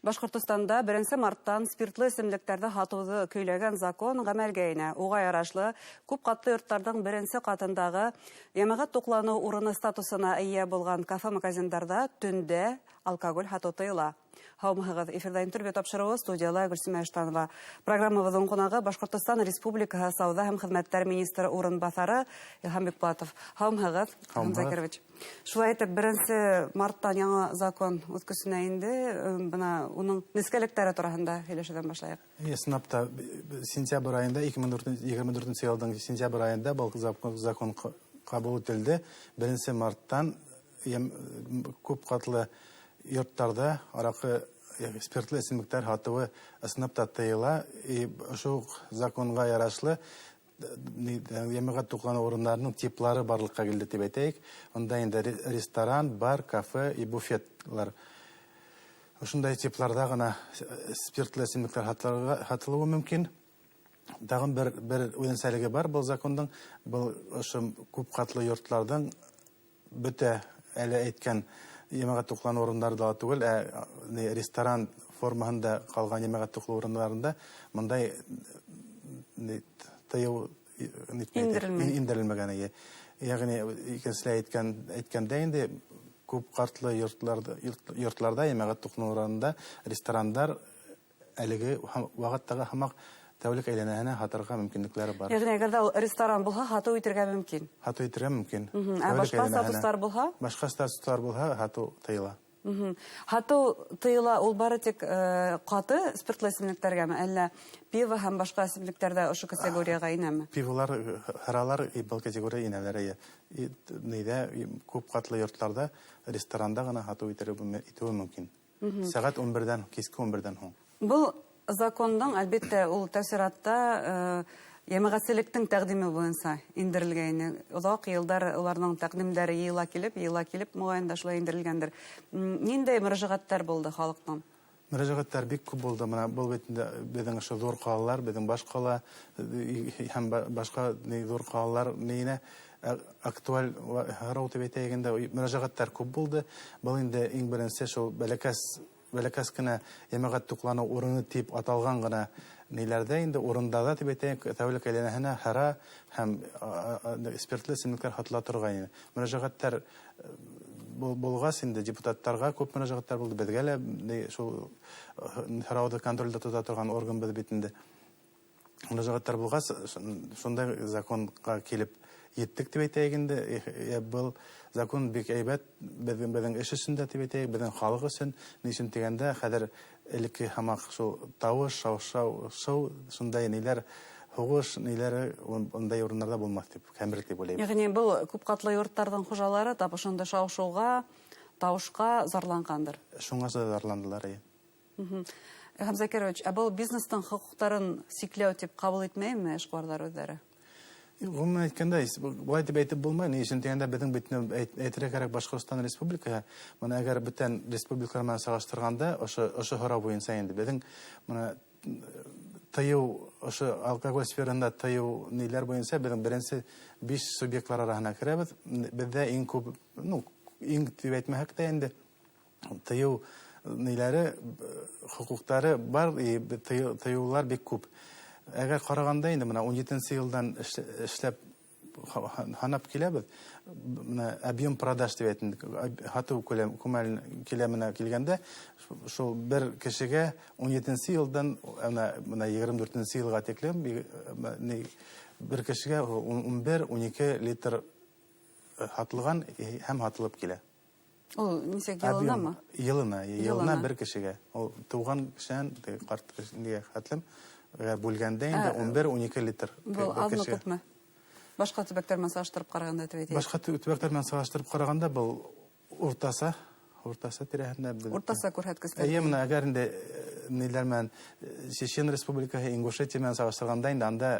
Башҡортостанда 1 марттан спиртлы эсемлектәрҙе һатыуҙы көйләгән закон ғәмәлгә инә. Уға ярашлы, күп ҡатлы йорттарҙың беренсе ҡатындағы йәмәғәт туҡланыу урыны статусына эйә булған кафе-магазиндарҙа төндә алкоголь һатыу тыйыла. Һаумыһығыҙ, эфирҙа «Интервью» тапшырыуы, студияла Гөлсимә Иштанова. Программабыҙҙың ҡунағы — Башҡортостан Республикаһы сауҙа һәм хеҙмәттәр министры урынбаҫары Илһам Бикбулатов. Һаумыһығыҙ, Илһам Закирович. Шулай итеп, 1 марттан яңы закон үҙ көсөнә инде. Бына уның нескәлектәре тураһында һөйләшеүҙән башлайыҡ. Ысынлап та, сентябрь айында, 2024 йылдың сентябрь айында был закон ҡабул ителде. 1 марттан күп ҡатлы йорттарҙа араҡы, спиртлы эсемлектәр һатыуы ысынлап та тыйыла. И ошо уҡ законға ярашлы йәмәғәт туҡланыу урындарының типлары барлыҡҡа килде тип әйтәйек. Унда инде ресторан, бар, кафе и буфетлар. Ошондай типларҙа ғына спиртлы эсемлектәр һатылыуы мөмкин. Тағын бер үҙенсәлеге бар был закондың. Был ошо күп ҡатлы йортларҙың бөтә әле әйткән йәмәғәт туҡланыу урындарында ла түгел, ә ресторан формаһында ҡалған йәмәғәт туҡланыу урындарында мындай тыйыу индерелмәй. Индерелмәгән, эйе. Йәғни икенселәй әйткәндә инде, күп ҡатлы йортларҙа йәмәғәт туҡланыу урынында ресторандар әлеге ваҡыттағы һымаҡ тәүлек әйләнәһенә һатырға мөмкинлектәре бар. Йәғни әгәр ҙә ул ресторан булһа, һатыу итергә мөмкин. Һатыу итергә мөмкин. Ә башҡа статустар булһа? Башҡа статустар булһа, һатыу тыйыла. Һатыу тыйыла ул бары тик ҡаты спиртлы эсемлектәргәме, әллә пиво һәм башҡа эсемлектәр ҙә ошо категорияға инәме? Пиволар, һыралар был категория инәләр, эйе. Нейҙә, күп ҡатлы йортларҙа ресторанда ғына һатыу итеүе мөмкин. Сәғәт 11-ҙән, киске 11-ҙән һуң. Был закондың, әлбиттә, ул тәү сиратта йәмәғәтселектең тәҡдиме буйынса индерелгәйне. Оҙаҡ йылдар уларҙың тәҡдимдәре йыйыла килеп, йыйыла килеп, моғайын да шулай индерелгәндер. Ниндәй мөрәжәғәттәр булды халыҡтан? Мөрәжәғәттәр бик күп булды. Бына был бит инде беҙҙең ошо ҙур ҡалалар, беҙҙең баш ҡала һәм башҡа ҙур ҡалалар ниенә актуаль һорау тип әйтәйек инде, мөрәжәғәттәр күп булды. Был инде иң беренсе шул бәләкәс кенә йәмәғәт туҡланыу урыны тип аталған ғына ниләрҙә инде, урындарҙа тип әйтәйек, тәүлек әйләнәһенә һыра һәм спиртлы эсемлектәр һатыла торғайны. Мөрәжәғәттәр булғас инде, депутаттарға күп мөрәжәғәттәр булды, беҙгә лә, шул һорауҙы контролдә тота торған орган беҙ бит инде. Мөрәжәғәттәр булғас, шундай законға килеп еттек тип әйтәйек инде. Был закон бик әйбәт беҙҙең эш өсөн дә тип әйтәйек, беҙҙең халыҡ өсөн. Ни өсөн тигәндә, хәҙер элекке һымаҡ шул тауыш, шау, шыу, шундай ниләр, һуғыш ниләре ундай урындарҙа булмаҫ тип, кәмер тип уйлайым. Йәғни был күп ҡатлы йорттарҙың хужалары тап ошондай шау-шыуға, тауышҡа зарланғандыр. Шуңа зарландылар, эйе. Илһам Закирович, ә был бизнестың хоҡуҡтарын сикләү тип ҡабул итмәйме эшҡыуарҙар үҙҙәре? Ғөмүмән әйткәндә, былай тип әйтеп булмай. Ни өсөн тигәндә, беҙҙең бит әйтергә кәрәк, Башҡортостан Республикаһы, бына әгәр бүтән республикалар менән сағыштырғанда, ошо һорау буйынса инде беҙҙең бына тыйыу, ошо алкоголь сфераһында тыйыу ниләр буйынса беҙҙең беренсе биш субъектлар араһына керәбеҙ. Беҙҙә иң күп, ну, иң тип әйтмәһәк тә инде, тыйыу ниләре, хоҡуҡтары бар, и тыйыулар бик күп. Әгәр ҡарағанда инде, бына 17-нсе йылдан эшләп һанап киләбеҙ, бына объем продаж тип әйтинде, һатыу күләм, күләменә килгәндә, шул бер кешегә 17-нсе йылдан бына 24-нсе йылға тиклем бер кешегә 11, 12 литр һатылған һәм һатылып килә. Ул нисек, йылынамы? Йылына, бер кешегә. Ул тыуған кешенән ҡарт кешегә хәтлем бүлгәндә инде 11, 12 литр. Был аҙмы, күпме? Башҡа төбәктәр менән сағыштырып ҡарағанда тип әйтәйек. Башҡа төбәктәр менән сағыштырып ҡарағанда, был уртаса тирәһендә. Уртаса күрһәткестәр. Эйе, бына әгәр инде ниләр менән, Чечен Республикаһы, Ингушетия менән сағыштырғанда инде, анда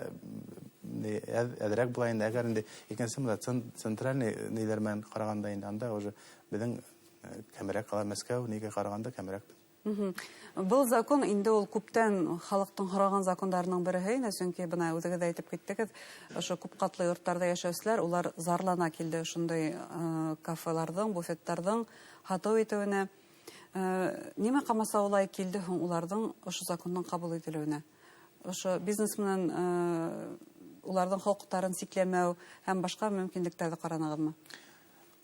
әҙерәк була инде. Әгәр инде икенсе бында центральный ниләр менән ҡарағанда инде, анда уже беҙҙең кәмерәк ҡала, Мәскәү нигә ҡарағанда кәмерәк. Был закон инде ул күптән халыҡтың һораған закондарының береһе ине, сөнки бына үҙегеҙ әйтеп киттегеҙ, ошо күп ҡатлы йорттарҙа йәшәүселәр улар зарлана килде ошондай кафеларҙың, буфеттарҙың һатыу итеүенә. Нимә ҡамасаулай килде һуң уларҙың ошо закондың ҡабул ителеүенә? Ошо бизнес менән уларҙың хоҡуҡтарын сикләмәү һәм башҡа мөмкинлектәрҙе ҡаранығыҙмы?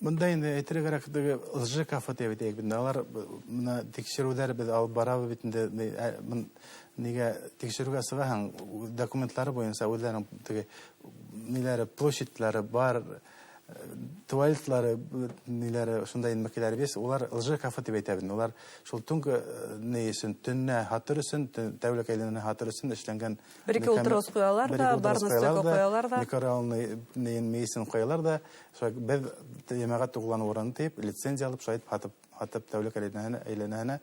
Бында инде әйтергә кәрәк, теге лжи кафе тип әйтәйек бит. Алар бына тикшереүҙәр беҙ алып барабыҙ бит инде. Нигә тикшереүгә сығаһың, документлары буйынса үҙҙәренең теге ниләре, площадьлары бар, туалетлары, ниләре, шундай нәмәкәйләре бес. Улар лжи кафе тип әйтәбеҙ. Улар шул төнгө ни өсөн, төнлә һатыр өсөн, тәүлек әйләнә һатыр өсөн эшләнгән. Бер ике ултырғыс ҡуялар да, барный стойка ҡуялар да. Микрорайонный мейесен ҡуялар да, шулай беҙ йәмәғәт туҡланыу урыны тип лицензия алып, шулай һатып, һатып тәүлек әйләнәһенә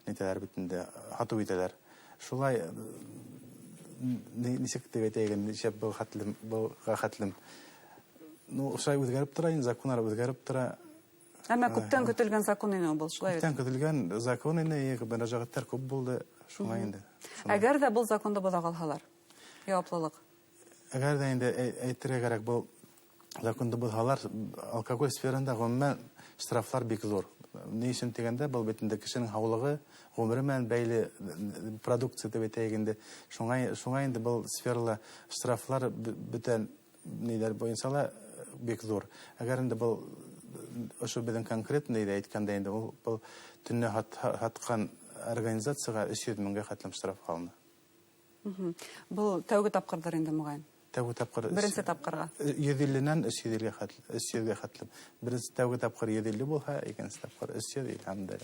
нитәләр бит инде, һатыу итәләр. Шулай нисек тип әйтәйек, нисә был хәтлем, былға хәтлем. Ну, шулай үҙгәреп тора инде, законнар үҙгәреп тора. Әммә күптән көтөлгән закон ине был, шулай бит? Күптән көтөлгән закон ине, мөрәжәғәттәр күп булды, шулай инде. Әгәр ҙә был законды боҙа ҡалһалар, яуаплылыҡ? Әгәр ҙә инде әйтергә кәрәк, был законды боҙһалар, алкоголь сферында ғөмүмән штрафлар бик ҙур. Ни өсөн тигәндә, был бит инде кешенең һаулығы, ғүмере менән бәйле продукция тип әйтәйек инде. Шуңа инде был сферала штрафлар бөтә ниләр буйынса ла бик ҙур. Әгәр инде был ошо беҙҙең конкрет нейҙә әйткәндә инде, ул был төнлә һатҡан организацияға 300 меңгә хәтлем штраф һалына. Был тәүге тапҡырҙыр инде, моғайын. Тәүге тапҡыр өс Беренсе тапҡырға. Йөҙ илленән өс йөҙ иллегә хәтлем, өс йөҙгә хәтлем. Беренсе тәүге тапҡыр йөҙ илле булһа, икенсе тапҡыр өс йөҙ илле һәм дә.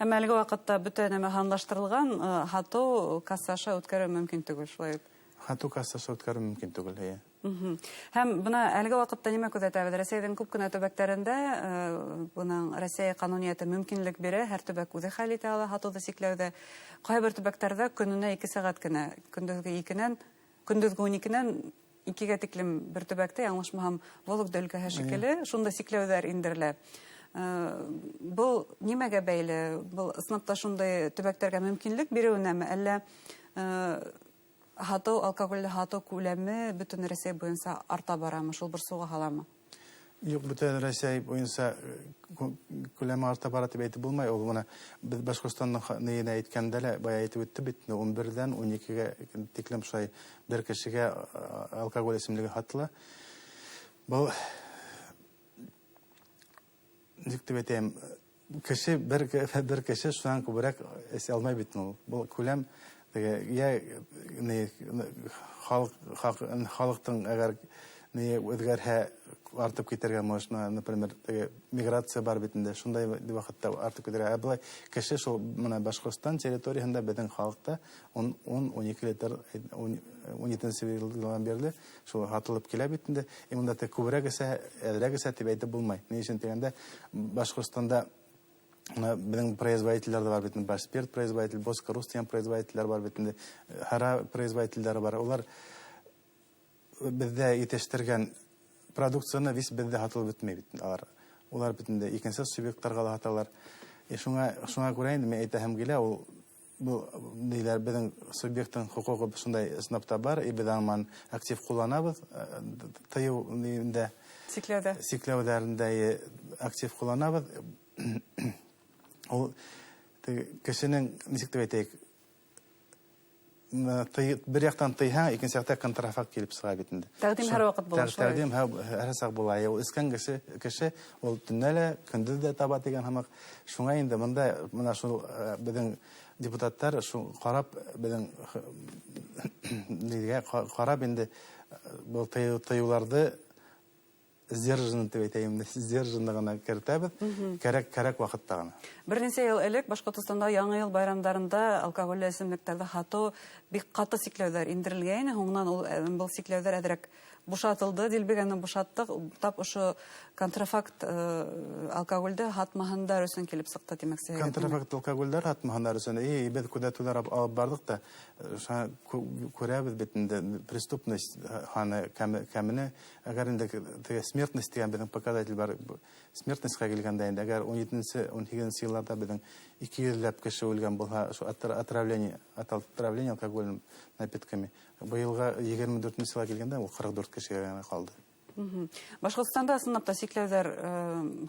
Әммә әлеге ваҡытта бөтә нәмә һанлаштырылған, һатыу касса аша үткәреү мөмкин түгел, шулай бит? Һатыу касса аша үткәреү мөмкин түгел, эйе. Һәм бына әлеге ваҡытта нимә күҙәтәбеҙ? Рәсәйҙең күп кенә төбәктәрендә, бының Рәсәй ҡануниәте мөмкинлек бирә, һәр төбәк үҙе хәл итә ала һатыуҙы сикләүҙе. Ҡайһы бер төбәктәрҙә көнөнә 2 сәғәт кенә, көндөҙгө икенән, көндөҙгө ун икенән икегә тиклем бер төбәктә, яңылышмаһам, Вологда өлкәһе шикелле, шунда сикләүҙәр индерелә. Был нимәгә бәйле? Был ысынлап та шундай төбәктәргә мөмкинлек биреүенәме, әллә һатыу, алкоголде һатыу күләме бөтөн Рәсәй буйынса арта барамы, шул борсоуға һаламы? Юҡ, бөтөн Рәсәй буйынса күләме арта бара тип әйтеп булмай. Ул бына беҙ Башҡортостандың нейенә әйткәндә лә, бая әйтеп үтте бит, ун берҙән ун икегә тиклем шулай бер кешегә алкоголь эсемлеге һатыла. Был нисек тип әйтәйем, кеше, бер кеше шунан күберәк эсә алмай бит ул. Был күләм теге, йә, ни, халык, халыҡтың әгәр ни үҙгәрһә артып китергә может, например, теге миграция бар бит инде, шундай ваҡытта артып китергә. Ә былай кеше шул бына Башҡортостан территорияһында беҙҙең халыҡта ун, ун, ун ике литр, ун, ун етенсе йылдан бирле шул һатылып килә бит инде. И мында теге күберәк эсә, әҙерәк эсә тип әйтеп булмай. Ни өсөн тигәндә, Башҡортостанда бына беҙҙең производителдәр ҙә бар бит инде, Башспирт производитель, Боско Рус тигән производителдәр бар бит инде, һыра производителдәре бар. Улар беҙҙә етештергән продукцияны вис беҙҙә һатылып бөтмәй бит инде алар. Улар бит инде икенсе субъекттарға ла һаталар. И шуңа күрә инде мин әйтәһем килә, ул был ниләр беҙҙең субъекттың хоҡуғы шундай ысынлап та бар, и беҙ аны актив ҡулланабыҙ, тыйыу ниндә Сикләүҙә. Сикләүҙәрендә актив ҡулланабыҙ. Ул теге кешенең, нисек тип әйтәйек, бер яҡтан тыйһаң, икенсе яҡта контрафакт килеп сыға бит инде. Тәҡдим һәр ваҡыт була, шулай бит? Тәҡдим һәр саҡ була. Ул эскән кеше ул төнлә лә, көндөҙ ҙә таба тигән һымаҡ. Шуңа инде бында бына шул беҙҙең депутаттар шул ҡарап, беҙҙең нигә ҡарап инде был тыйыуларҙы сдержанно тип әйтәйем, сдержанно ғына кертәбеҙ, кәрәк ваҡытта ғына. Бер нисә йыл элек Башҡортостанда Яңы йыл байрамдарында алкоголь эсемлектәрҙе һатыу бик ҡаты сикләүҙәр индерелгәйне, һуңынан ул был сикләүҙәр әҙерәк бушатылды, дилбегәне бушаттыҡ. Тап ошо контрафакт алкоголде һатмаһындар өсөн килеп сыҡты тимәксе. Контрафакт алкоголдәр һатмаһындар өсөн. И беҙ күҙәтеүҙәр алып барҙыҡ та, шуға күрәбеҙ бит инде преступность һаны кәмене. Әгәр инде теге смертность тигән беҙҙең показатель бар. Смертностьҡа килгәндә инде, әгәр ун етенсе, ун һигеҙенсе йылларҙа беҙҙең ике йөҙләп кеше үлгән булһа, ошо отравление, от отравления алкогольным напитками. Быйылға егерме дүртенсе йылға килгәндә ул ҡырҡ дүрт кешегә генә ҡалды. Башҡортостанда ысынлап та сикләүҙәр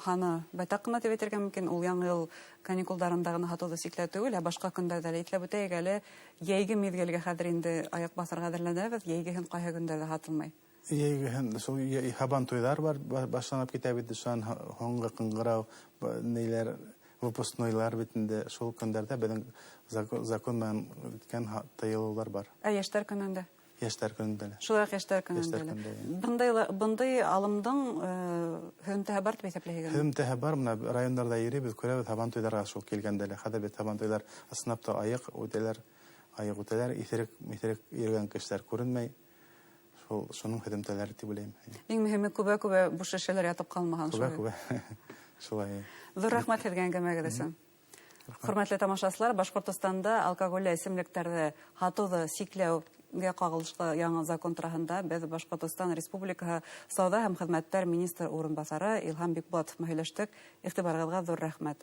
һаны байтаҡ ҡына тип әйтергә мөмкин. Ул яңы йыл каникулдарында ғына һатыуҙы сикләү түгел, ә башҡа көндәрҙә лә иҫләп үтәйек әле. Йәйге миҙгелгә хәҙер инде аяҡ баҫырға әҙерләнәбеҙ. Йәйгеһен ҡайһы көндәрҙә һатылмай? Йәйгеһен шул һабантуйҙар бар, башланып китә бит, шунан һуңғы ҡыңғырау, ниләр, выпускнойлар бит инде, шул көндәрҙә беҙҙең закон менән үткән тыйылыуҙар бар. Ә йәштәр көнөндә? Йәштәр көнөндә лә. Шулай уҡ йәштәр көнөндә лә. Бындай алымдың һөҙөмтәһе бар тип иҫәпләйһегеҙме? Һөҙөмтәһе бар, мына райондарҙа йөрөйбөҙ, күрәбеҙ, һабантуйҙарға шул килгәндә лә. Хәҙер бит һабантуйҙар ысынлап та айыҡ үтәләр, айыҡ үтәләр, иҫерек йөрөгән кешеләр күренмәй. Шул, шуның һөҙөмтәләре тип уйлайым. Иң мөһиме, күбә-күбә буш шешәләр ятып ҡалмаһын. Күбә-күбә. Шулай. Ҙур рәхмәт һеҙгә әңгәмәгеҙ өсөн. Хөрмәтле тамашасылар, Башҡортостанда алкоголь эсемлектәрҙе һатыуҙы сикләүгә ҡағылышлы яңы закон тураһында беҙ Башҡортостан Республикаһы Сауҙа һәм хеҙмәттәр министры урынбаҫары Илһам Бикбулатов менән һөйләштек. Иғтибарығыҙға ҙур рәхмәт.